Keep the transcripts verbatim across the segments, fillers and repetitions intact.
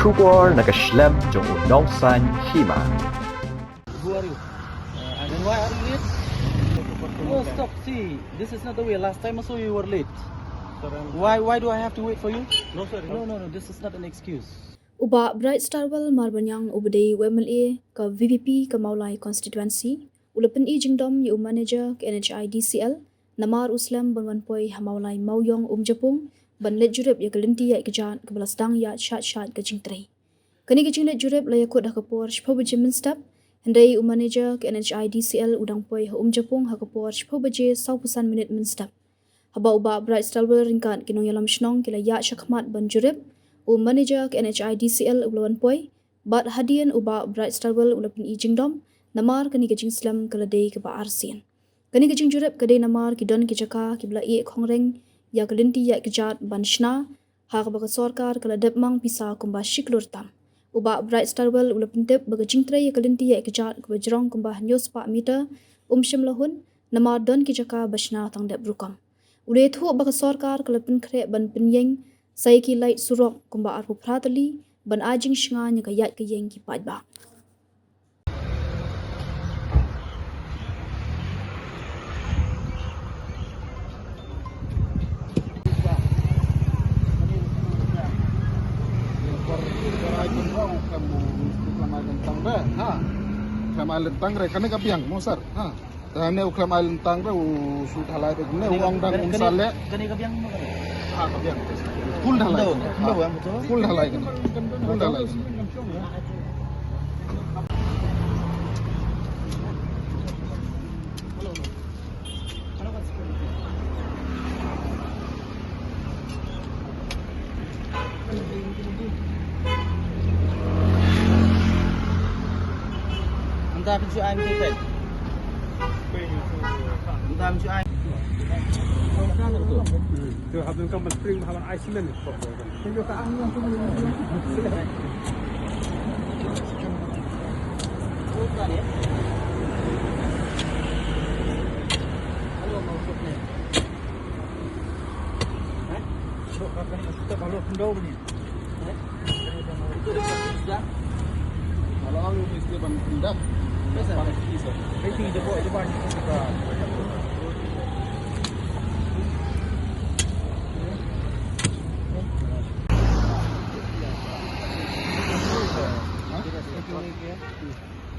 Khubor na ka shlem jong u nongsaiñ hima. Who are you? Uh, and why are you late? No, stop. See, this is not the way. Last time also you were late. Sir, I'm Why, why do I have to wait for you? No, sir. No, no, no. This is not an excuse. U Bah Bright Starwell Marbaniang uba dei u M L A ka V P P ka Mawlai constituency, u la pyni jingdom ïa u manager ka N H I D C L namar u slem ban wan poi ha Mawlai Mawiong Umjapung ban leit jurip ïa ka lynti ïaid kjat kaba la sdang ïaid shait shait ka jingtrei. Kane ka jingleit jurip la ïakut ha ka por shiphew baje mynstep, hynrei u manager ka N H I D C L u dang poi ha Umjapung ha ka por shiphew baje sawphew san minit mynstep. Haba u Bah Bright Starwell ryngkat ki nongïalam shnong ki la ïaid shakhmat ban jurip, u manager ka N H I D C L u la wan poi, bad hadien u Bah Bright Starwell u la pyni jingdom namar kane ka jingslem ka la dei kaba arsien. Kane ka jingjurip ka dei namar ki don ki jaka kiba la ïeh khongreng ïa ka lynti ïaid kjat ban shna, ha kaba ka sorkar ka la dep mang pisa kumba shi klur tam. U Bah Bright Starwell u la pyntip ba ka jingtrei ïa ka lynti ïaid kjat kaba jrong kumba hynñiew spah meter um shym la hun, namar don ki jaka ba shna tang dep rukom. U la ïathuh ba ka sorkar ka la pynkhreh ban pynïeng sa ïa ki lait surok kumba arphew phra tylli ban ai jingshngaiñ ïa ka ïaid ka ïeng ki paidbah. Ha. Khlem ai lyntang re, kane ka biang, mo sir. Ha. Te hangne u khlem ai lyntang re, u shu thalai re, ne u ong dang um sa leh. Kane ka biang mo kane? Ha, ka biang. Full thalai. Full thalai kane. Full thalai kane. Ynda phi shu ai mynta. Ynda phi shu ai.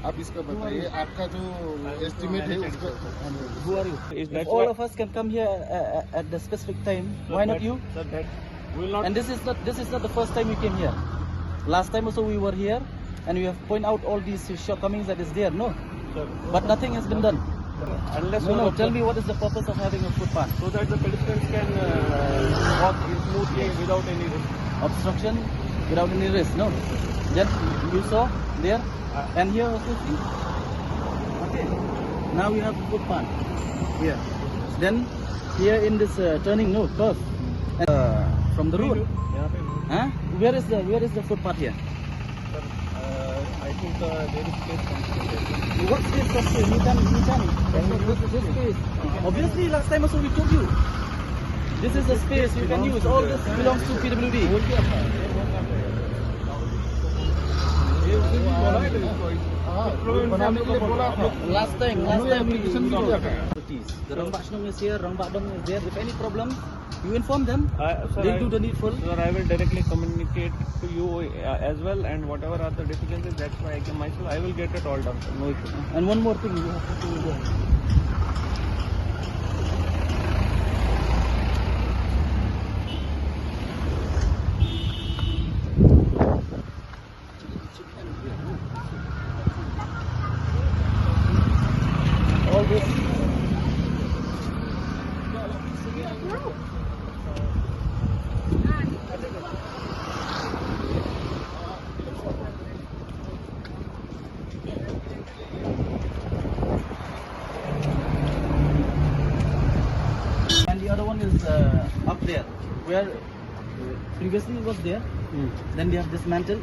आप इसका बताइए, आपका जो एस्टिमेट है उसका। If all of us can come here, uh, uh, at the specific time, why not you? And this is not, this is not the first time you came here. Last time also we were here, and we have point out all these shortcomings that is there, no? But nothing has been done. Unless No, no, tell me what is the purpose of having a footpath? So that the pedestrians can, uh, walk smoothly without any risk. Obstruction without any risk, no? Then you saw there, and here also see. Okay. Now we have footpath here. Then here in this, uh, turning, no, curve, uh, from the road. Huh? Where is the, where is the footpath here? Uh, I think, uh, there is space constraint. What space constraint? You can, you can. This, this space. Obviously, last time also we told you. This is the space you can use. All this belongs to P W D. Last time, last time we, the Rangbah Shnong is here, Rangbah Dong is there. If any problem, you inform them. Uh, sir, They'll I, do the needful. Sir, I will directly communicate to you, uh, as well, and whatever are the deficiencies, that's why I came myself. I will get it all done, sir. No issue. And one more thing you have to do. All this. And the other one is, uh, up there, where previously it was there. Hmm. Then they have dismantled.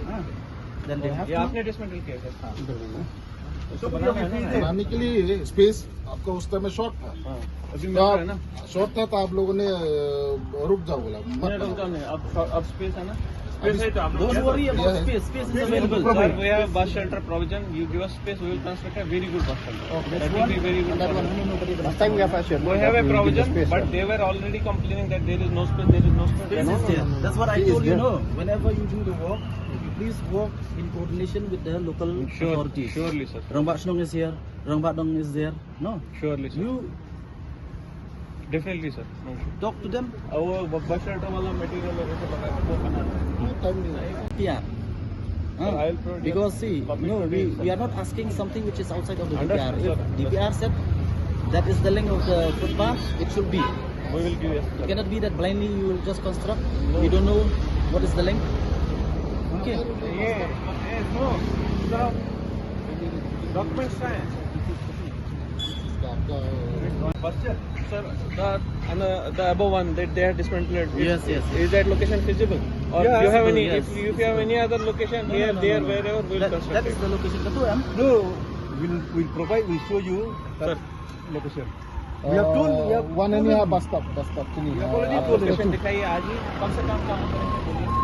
Ah. Then they have ये to आपने डिसमेंटल किया, सर? हाँ। इसको बनाना है ना? बनाने के लिए स्पेस आपका उस टाइम में शॉर्ट था। हाँ। अभी तो मिल रहा है आप, ना? शॉर्ट था तो आप लोगों ने, अ, रुक जाओ बोला, मत नहीं, रुक बनाओ। जाओ नहीं। अब, अब स्पेस है ना? Space hai to aap log ke paas? Don't worry about space. Space is available. Sir, we have bus shelter provision. You give us space, we will construct a very good bus shelter. That will be very good. That one, no, no, no, but it- Last time we have a shelter. We have a provision, but they were already complaining that there is no space, there is no space. Space is there. That's what I told you, no? Whenever you do the work, you please work in coordination with the local authorities. Surely, sir. Rangbah Shnong is here. Rangbah Dong is there. No? Surely, sir. You Definitely, sir. No issue. Talk to them. Aur bus shelter wala material aur ye sab lagana, wo bana raha hai. P R. Because see, no, we, we are not asking something which is outside of the D P R. If D P R said that is the length of the footpath, it should be. We will give, yes, sir. It cannot be that blindly you will just construct. No. You don't know what is the length. Okay. Ye, ye, no. Sir, documents kahan hai? Sir, the, and, uh, the above one that they have dismantled, it- Yes, yes, yes. Is that location feasible? Or you have any, if you have any other location here, there, wherever, we'll construct it. That is the location. Katu em? No, we'll, we'll provide, we'll show you that location. We have told, we have one and a half bus stop, bus stop sini. We have already told. Location dikhaiye aaj hi, kam se kam kaam kare.